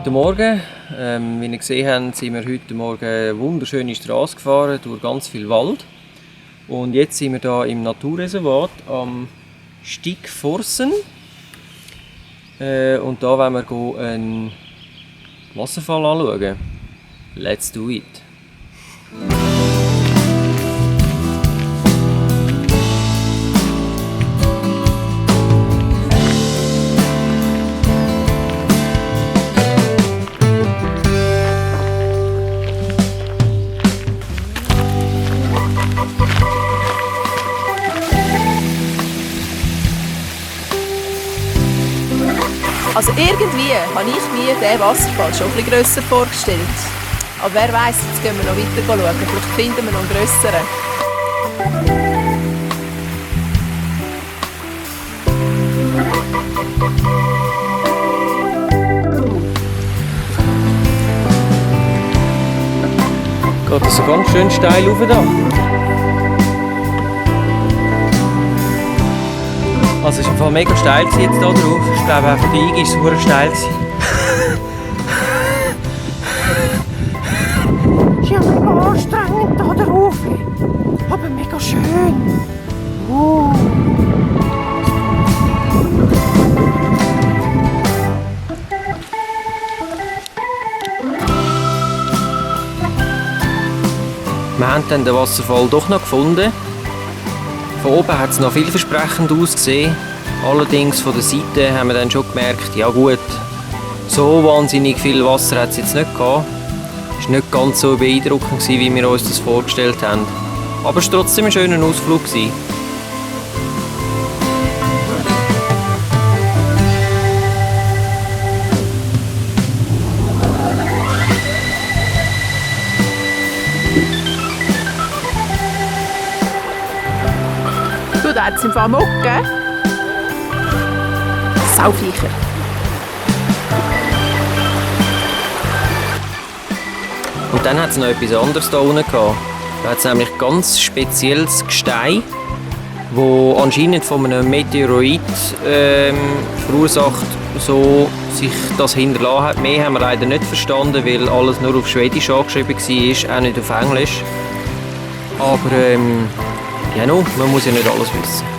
Guten Morgen. Wie ihr gesehen habt, sind wir heute Morgen eine wunderschöne Straße gefahren durch ganz viel Wald. Und jetzt sind wir hier im Naturreservat am Stickforsen. Und da wollen wir einen Wasserfall anschauen. Let's do it! Also irgendwie habe ich mir diesen Wasserfall schon etwas grösser vorgestellt. Aber wer weiss, jetzt gehen wir noch weiter schauen. Vielleicht finden wir noch einen grösseren. Geht das so ganz schön steil rauf da. Also es war im Fall mega steil jetzt hier drauf. Ich glaube auch für die Eige war es super steil. Es ist ja mega anstrengend hier drauf. Aber mega schön. Wir haben dann den Wasserfall doch noch gefunden. Von oben hat es noch vielversprechend ausgesehen. Allerdings von der Seite haben wir dann schon gemerkt, ja gut, so wahnsinnig viel Wasser hat es jetzt nicht gehabt. Es war nicht ganz so beeindruckend, wie wir uns das vorgestellt haben. Aber es war trotzdem ein schöner Ausflug. Du, da hat es im Fall Mucke. Sauviecher. Und dann hat es noch etwas anderes hier unten gehabt. Da hat es nämlich ganz spezielles Gestein, das anscheinend von einem Meteorit verursacht, so sich das hinterlassen hat. Mehr haben wir leider nicht verstanden, weil alles nur auf Schwedisch angeschrieben war, auch nicht auf Englisch. Aber ja, no, man muss ja nicht alles wissen.